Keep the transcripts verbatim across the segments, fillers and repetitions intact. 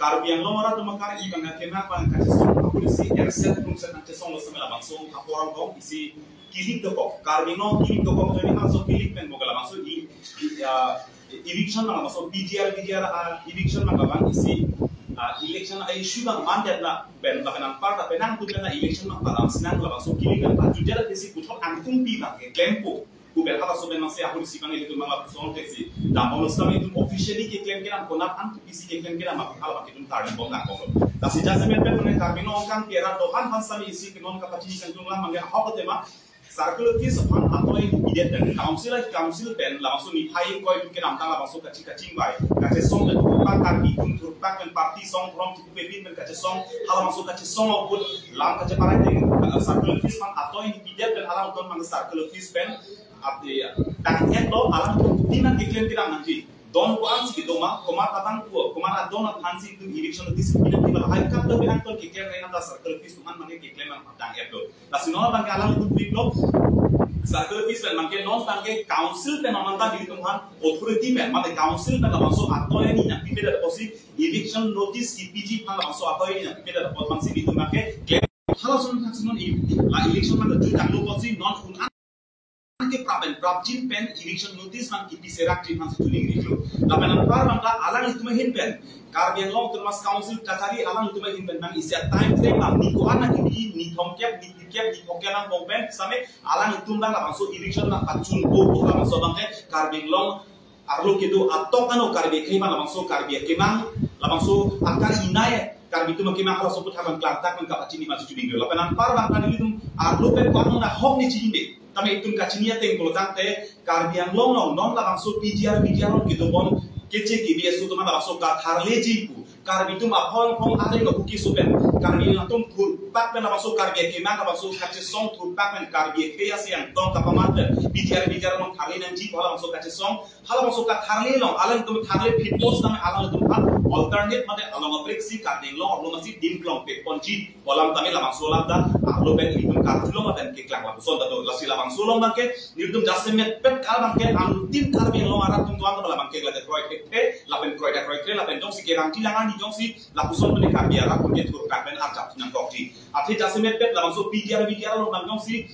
Karbi Anglong arat atum akar-i abang kena abang kachesong, apot isi erset rungset nangchesonglo same labangso apor along isi kilik dokok. Karbi Anglong kilik dokok, jadi maso kilik pen boga labangso i, i, ah, eviction abang, maso P G R, P G R, ah, eviction abang, abang isi, ah, election a-issue abang mandet na pen, lapen anpar ta penang tu pen na election abang palam sinang labangso kilik pen pajujara isi puthot angkung pi abang keklempo. Ku pen halaso pen masi ahur isi abang ilitum abang lapuson te si. Dambom lo sitame itum officially keklem kedam konat an tu isi keklem kedam abang hala abang itum target bom nangkok lo. Lasi jasemet pen mane Karbi Anglong angkang kera dohan aphan sitame isi ke non kapachini kangtung lang mane ahok tema. Circle office aphan atoi ni bidet pen council, council pen labangso niphai ingkoi kedamtang labangso kachi kachingvai kachesong pen thurpak Karbi atum thurpak pen party song from thurpak pen kachesong hala labangso kachesong apot lam kacheparai ateng, circle office aphan atoi ni bidet pen alangtum abang circle office pen ate tang-et lo, alangtum tin an keklem kedam nangji. Don ko-an si kedo ma, komat abang ko, komat adon aphan si itum eviction notice pinang di bala hai kam do pinang ton keklem reng anta circle office atum an mane keklem abang tang-et lo. Lasi non abang ke alangtum pik lo. Circle office pen abang ke non abang ke council pen non abang ta ilitum aphan authority pen mane council pen labangso atoi ni nangpipedet apotsi eviction notice kipiji aphan labangso atoi ni nangpipedet apot abang si ilitum abang ke klem. Halason thak si non i, la election abang ta jutang lo apotsi non un an ke prap pen prapjin pen eviction notice abang kipi serak jin aphan si tuling ri lo. Lapen anpar abang ta alanglitum ahin pen Karbi Anglong Autonomous Council kachari alanglitum ahin pen abang isi a-time frame abang ni ko-an na kipi, ni thomkep, ni phlikep, ni phokep angbong pen sitame alanglitum abang labangso eviction abang pachunpo, labangso abang ke Karbi Anglong arlo kedo atok ano Karbi akhei abang labangso Karbi akemang, labangso akar inai Karbi atum akemang halaso aphuthak abang klangtak abang kapachini masi chubing lo. Lapen anpar abang ta nelitum arlo pen ko-an na hok ni chinine. Tame itum kachini ateng pulo tangte Karbi Anglong along non labangso P G R, P G R along kedo bom keche ke B S O atum labangso katharleji pu. Karbi atum aphong phong ari lo kuki supen. Karbi atum thurpak pen labangso Karbi akemang labangso kachesong thurpak pen Karbi akhei asi angtong kapamat pen P G R, P G R along tharle nangji pu labangso kachesong. Halabangso katharle along, alangtum tharle phit apot tame alangtum aphan alternate mate along aprek si Karbi Anglong arlo masi dim klong pek ponji pu alam tame labangso alam ta arlo pen ilitum karjulong lapen keklang lapuson ta do. Lasi labangso along abang ke nelitum jasemet pen kal abang ke angtin Karbi Anglong arat atum doan ta abang ke lake kroikre, lapen kroida kroikre, lapen jongsi kerangji langarni jongsi lapuson pen Karbi arat atum ke thurkak pen arjap nangkokji. Athe jasemet pen labangso P G R, P G R along abang jongsi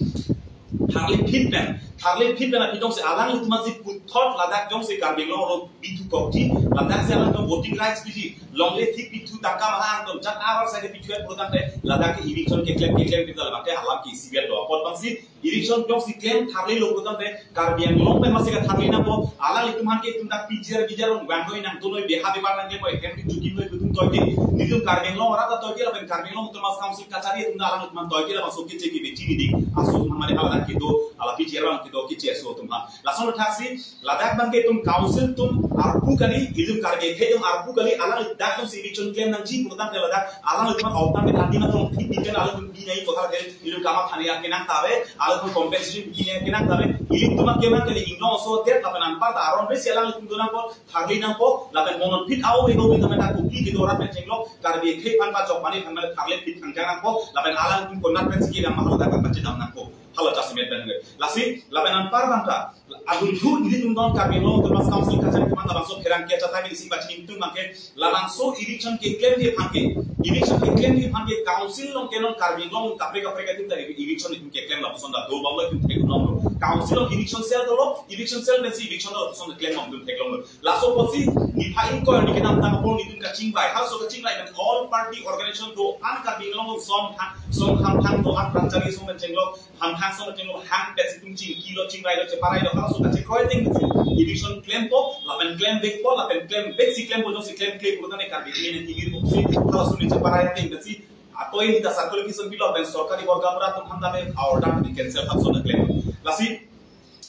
tharle phit pen, tharle phit pen aphi jongsi alanglitum asi puthot ladak jongsi Karbi Anglong arlo bithu kokji, ladak si alangtum voting rights piji, longle thik bithu tangka maha angtum jat avar sai ke bithu pulo tangte ladak ke eviction keklem keklem kita labang ke alam ke isi biar do apot abang si eviction jongsi klem tharle lo pulo tangte Karbi Anglong pen masi katharle nangpo, alanglitum aphan ke itum dak P G R, P G R along vangdoi nangdunoi beha bepar nangklemdoi hem ri jukim noi kutum toike, nelitum Karbi Anglong arat ta toike lapen Karbi Anglong Autonomous Council kachari atum ta alangtum aphan toike labangso keche ke bechini di A S O atum aphan mane haladak kedo, hala P G R along kedo keche A S O atum aphan. Lason thak si ladak abang ke itum council atum arpu kali, itum Karbi akhei atum arpu kali, alang dak atum si eviction klem nangji pulo tangte ladak alanglitum aphan alternate adim atum thik thik pen alangtum bi nangji ko haladak ilitum kamatha nangji akenang ta ave, alangtum compensation bi nangji akenang ta ave, ilitum akemang kali inglong aso det lapen anpar ta aron resi alanglitum do nangpo, tharle nangpo, lapen monon phit au ego bi tame ta kopi kedo rat pen chenglo, Karbi akhei aphan pachok pani aphan mane tharle phit thangjang nangpo, lapen alangtum konat pen si kedam mahal dak pachedam nangpo. Hala jasemet pen ke. Lasi, lapen anpar abang ta, adunthu ilitum non Karbi Anglong Autonomous Council kachari atum aphan labangso pherangke achatai pen isi pachini tum abang ke, labangso eviction keklemji aphan ke, eviction keklemji aphan ke council along ke non Karbi Anglong kaprek kaprek atum ta eviction itum keklem lapuson ta do bang lo itum theklong lo. Council along eviction cell dolo, eviction cell pensi eviction lapuson keklem bang itum theklong lo. Laso apotsi niphai ingkoi arni kedamtang apor nelitum kachingvai, halaso kachingvai pen all party organization do-an Karbi Anglong som thang, som thang thang do-an prachari som pen chenglo, hang hang som chenglo, hang pet si itum chingkilo, chingvailo, cheparai lo, halaso kachekroi ateng si eviction klempo, lapen klemvekpo, lapen klemvek si klempo, jongsi klemkle pulo tangte Karbi akhei ne tingir po si, halaso ne cheparai ateng si, atoi ni ta circle office pilo, lapen sorkari borga mura atum aphan ta be order ni cancel hapso na klem. Lasi,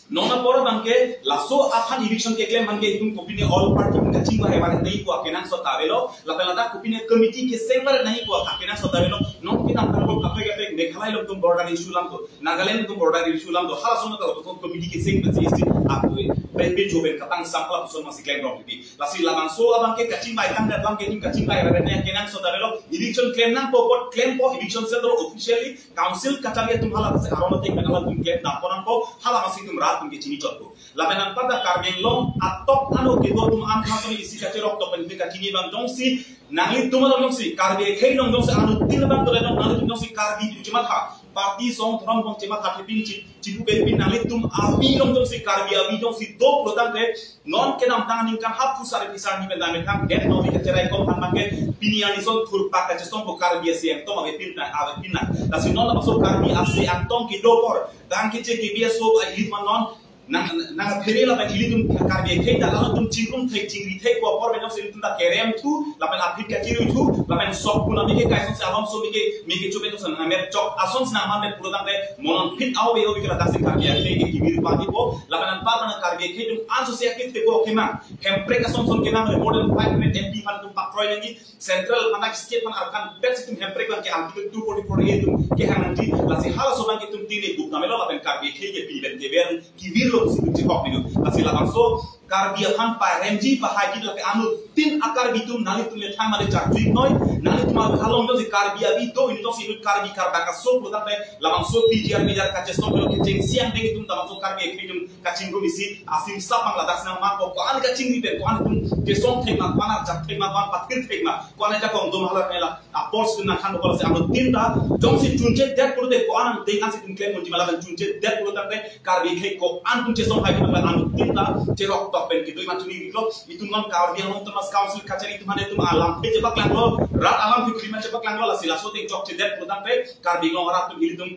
non apor abang ke, laso aphan eviction keklem abang ke itum kopine all party kachingvai avar nangji ko akenangsot ta avelo, lapen ladak kopine committee keseng avar nangji ko akenangsot ta avelo, non kedamtang apor kaprek kaprek Meghalaya along itum border issue alam do, Nagaland along itum border issue alam do, halaso atum ta committee keseng pensi isi atoi Pen pen joben katang sampla puson masi klem rong di. Lasi labangso abang ke kachingbai tang dan abang ke ning kachingbai rere ne kenangsot avelo. Eviction klem nangpo apot klempo, eviction cell officially council kachari atum hala masi aron atik pen hala atum klem nangpo nangpo, hala masi atum rat atum ke chini chotpo. Lapen anparta Karbi Anglong atok ano kedo atum an kha atum isi kacherok tok pen kachini abang jongsi nanglitum along jongsi Karbi akhei along jongsi anuttin abang tole along nanglitum jongsi Karbi atum chematha, party song throm kong chematha thepin chi chipu ke pin nanglitum avi along jongsi Karbi avi jongsi do pulotangte non kenamtang aningkan haphu sari pisar ni pen dame thang get no ni kacherai kom han abang ke pini ani son thurpak kachesong ko Karbi asi ang tong ave pin na ave pin na. Lasi non labangso Karbi asi ang tong kedo apor tang keche kebi aso a ilit man non nang nang phere lapen ilitum Karbi akhei ta latum chingrum thek chingri thek ko apor pen jongsi ilitum ta kerem thu lapen aphi kachiri thu lapen sok puna mike kaisong si alom so mike mike chupe to san amer chok ason si nang man pulotangte monon phit au be au ke ladak si Karbi akhei ke kibir pati po lapen anpar mana Karbi akhei atum anso si akhei thek ko kemang, Hemprek ason son kemang le more than five hundred M P aphan atum pakroi nangji, Central aphan, State aphan, Arkan bet si atum Hemprek abang ke Article two forty-four A atum kehang nangji. Lasi halaso abang ke atum tine buk namelo lapen Karbi akhei ke pini pen keber kibir lo si atum chekok ni. Lasi labangso Karbi aphan paremji pahaiji lake anuttin a-Karbi atum nanglitum le thang male charjuik noi, nanglitum along jongsi Karbi avi do, ini jongsi inut Karbi karbak aso pulotangte labangso P G R P G R kachesong lo kecheng siang deng atum labangso Karbi akhei atum kachingrum isi asim sap abang ladak si nang ma ko ko-an kachingri pen ko-an atum kesong thek ma, ko-an arjap thek ma, ko-an pathir thek ma, ko-an ajakong dom hala mela apor si nang khan ko lasi anuttin ta jongsi chunche det pulote ko-an angdeng ansi atum klem unji ma lapen chunche det pulotangte Karbi akhei ko-an atum chesong hai ko anuttin ta cherok tok pen kedo ma chuni riklo. Itum non Karbi Anglong Autonomous Council kachari atum hane atum alamthe chepaklanglo, rat alamthe khri ma chepaklanglo, lasi laso ateng chokche det pulotangte Karbi Anglong arat atum ilitum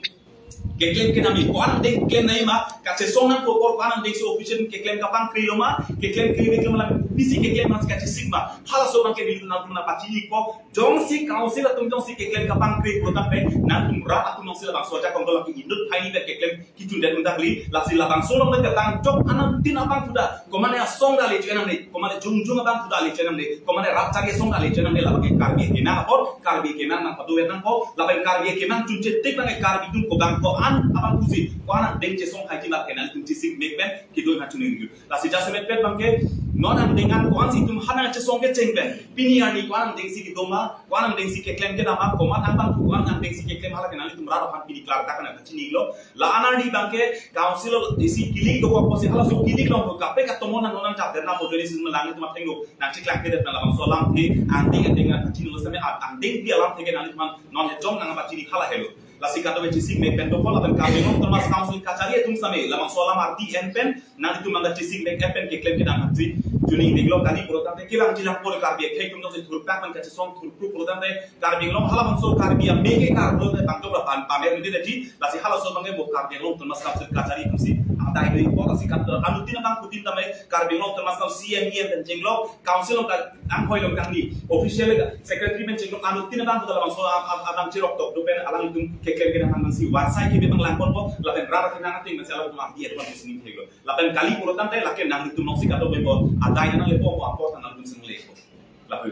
keklem kenam ni ko-an angdeng klem nai ma, kachesong nangpo apor ko-an angdeng si official keklem kapangkri lo ma, keklem kri keklem la pisi keklem ma kachesik ma, halaso abang ke nelitum nangtum nangpachini po, jongsi council atum jongsi keklem kapangkri pulotangte nangtum rat atum jongsi labangso ajakong do lake inut hai ni pen keklem kechun det undak li, lasi labangso along pen katang chok anuttin abang puda, komane asong ta le chenam ni, komane jongjong abang puda le chenam ni, komane rat chari asong ta le chenam ni, labang ke Karbi kemang apot, Karbi kemang nangpado nangpo, lapen Karbi kemang chunche tik abang ke Karbi atum ko abang ko-an abang pusi, ko-an angdeng chesong haiji ma ke nangtum chesik mek pen kedo ma chuni riklo. Lasi jasemet pen abang ke non angdeng an ko-an si atum hanang chesong kecheng pen pini arni ko-an angdeng si kedo ma, ko-an angdeng si keklem kedam ma, komat abang ko-an angdeng si keklem hala ke nanglitum rat aphan pini klardak nangpachini lo. La-an arni abang ke council isi kilik do apotsi halaso kilik along do kaprek atomon nang nang chap der na model isi nang atum athengno nang chiklang kedet na labangso alamthe angdeng angdeng nangpachini lo same at angdeng pi alamthe ke nanglitum non hejong nangpachini hala helo. Lasi kadokave chesik mek pen dokok lapen Karbi Anglong Autonomous Council kachari atum same labangso alam ardi en pen nanglitum mangga chesik mek en pen keklem kedam apotsi chuni dinglo kali pulotangte kelang jilang pol Karbi akhei atum jongsi thurpak pen kachesong thurpru pulotangte Karbi Anglong halabangso Karbi ame ke kar pulotangte bangdok la pan pamer midi daji, lasi halaso abang ke mo Karbi Anglong Autonomous Council kachari atum si adai dei po, lasi kat anuttin abang putin tame Karbi Anglong Autonomous Council C M E M pen chenglok council along ka anghoi along kangni official ka secretary pen chenglok anuttin abang puta labangso ab- ab- abang cherok tok do pen alanglitum keklem kedam nang si warsai kebe abang langpon po lapen rat kemang ateng nang si alanglitum abdi advan sini theklo. Lapen kali pulotangte lake nanglitum nong si kadokave po adai nang lepo po apor nangtum sing lepo. Lapu